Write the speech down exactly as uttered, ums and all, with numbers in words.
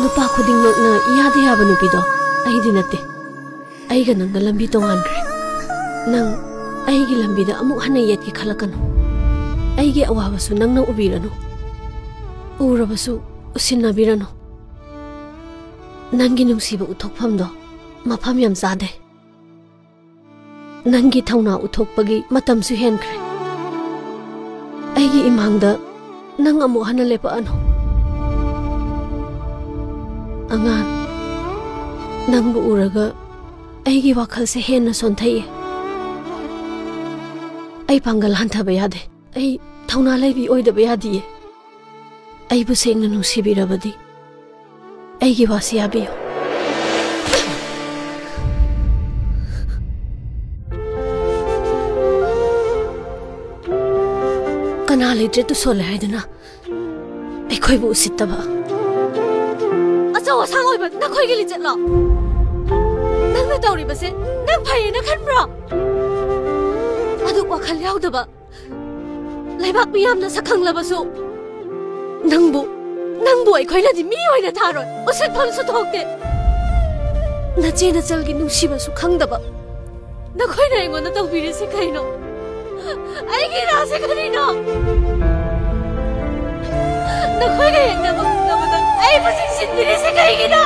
ꯅꯨꯄꯥ ꯈꯨꯗꯤꯡꯃꯛꯅ ꯏꯌꯥꯗ ꯌꯥꯕ ꯅꯨꯄꯤꯗꯣ ꯑꯩꯗꯤ ꯅꯠꯇꯦ꯫ ꯑꯩꯒ ꯅꯪꯒ ꯂꯝꯕꯤ ꯇꯣꯉꯥꯟꯈ꯭ꯔꯦ꯫ ꯅꯪ ꯑꯩꯒꯤ ꯂꯝꯕꯤꯗ ꯑꯃꯨꯛ ꯍꯟꯅ ꯌꯦꯠꯀꯦ ꯈꯜꯂꯛꯀꯅꯨ꯫ ꯑꯩꯒꯤ ꯑꯋꯥꯕꯁꯨ ꯅꯪꯅ ꯎꯕꯤꯔꯅꯨ꯫ ꯎꯔꯕꯁꯨ ꯎꯁꯤꯟꯅꯕꯤꯔꯅꯨ꯫ ꯅꯪꯒꯤ ꯅꯨꯡꯁꯤꯕ ꯎꯠꯊꯣꯛꯐꯝꯗꯣ ꯃꯐꯝ ꯌꯥꯝ ꯆꯥꯗꯦ꯫ ꯅꯪꯒꯤ ꯊꯧꯅꯥ ꯎꯠꯊꯣꯛꯄꯒꯤ ꯃꯇꯝꯁꯨ ꯍꯦꯟꯈ꯭ꯔꯦ꯫ ꯑꯩꯒꯤ ꯏꯃꯥꯡꯗ ꯅꯪ ꯑꯃꯨꯛ ꯍꯟꯅ ꯂꯦꯞꯄꯛꯑꯅꯨ꯫ ꯑꯉꯥꯟ, ꯅꯪꯕꯨ ꯎꯔꯒ ꯑꯩꯒꯤ ꯋꯥꯈꯜꯁꯦ ꯍꯦꯟꯅ ꯁꯣꯟꯊꯩꯌꯦ꯫ ꯑꯩ ꯄꯥꯡꯒꯜ ꯍꯟꯊꯕ ꯌꯥꯗꯦ꯫ ꯑꯩ ꯊꯧꯅꯥ ꯂꯩꯕꯤ ꯑꯣꯏꯗꯕ ꯌꯥꯗꯤꯌꯦ꯫ ꯑꯩꯕꯨ ꯁꯦꯡꯅ ꯅꯨꯡꯁꯤꯕꯤꯔꯕꯗꯤ ꯑꯩꯒꯤ ꯋꯥꯁꯤ ꯌꯥꯕꯤꯌꯨ꯫ ꯀꯅꯥ ꯂꯩꯇ꯭ꯔꯦ ꯇꯨꯁꯣꯜꯂꯦ ꯍꯥꯏꯗꯨꯅ ꯑꯩꯈꯣꯏꯕꯨ ꯎꯁꯤꯠꯇꯕ? ꯑꯆꯧ ꯑꯁꯥꯡ ꯑꯣꯏꯕ ꯅꯈꯣꯏꯒꯤ ꯂꯤꯆꯠꯂꯣ? ꯅꯪꯅ ꯇꯧꯔꯤꯕꯁꯦ ꯅꯪ ꯐꯩꯌꯦꯅ ꯈꯟꯕ꯭ꯔꯣ? ꯑꯗꯨ ꯋꯥꯈꯜ ꯌꯥꯎꯗꯕ ꯂꯩꯕꯥꯛ ꯃꯤꯌꯥꯝꯅ ꯁꯛꯈꯪꯂꯕꯁꯨ ꯅꯪꯕꯨ, ꯅꯪꯕꯨ ꯑꯩꯈꯣꯏꯅꯗꯤ ꯃꯤ ꯑꯣꯏꯅ ꯊꯥꯔꯣꯏ꯫ ꯎꯁꯤꯠꯐꯝꯁꯨ ꯊꯣꯛꯇꯦ꯫ ꯅꯆꯦ ꯅꯆꯜꯒꯤ ꯅꯨꯡꯁꯤꯕꯁꯨ ꯈꯪꯗꯕ ꯅꯈꯣꯏꯅ ꯑꯩꯉꯣꯟꯗ ꯇꯧꯕꯤꯔꯤꯁꯤ ꯀꯩꯅꯣ? ꯑꯩꯒꯤ ꯏꯔꯥꯁꯦ ꯀꯔꯤꯅꯣ? ꯅꯈꯣꯏꯒ ꯌꯦꯡꯅꯕ ꯉꯝꯗꯕꯗ ꯑꯩꯕꯨ ꯆꯤꯡꯁꯤꯟꯕꯤꯔꯤꯁꯤ ꯀꯩꯒꯤꯅꯣ?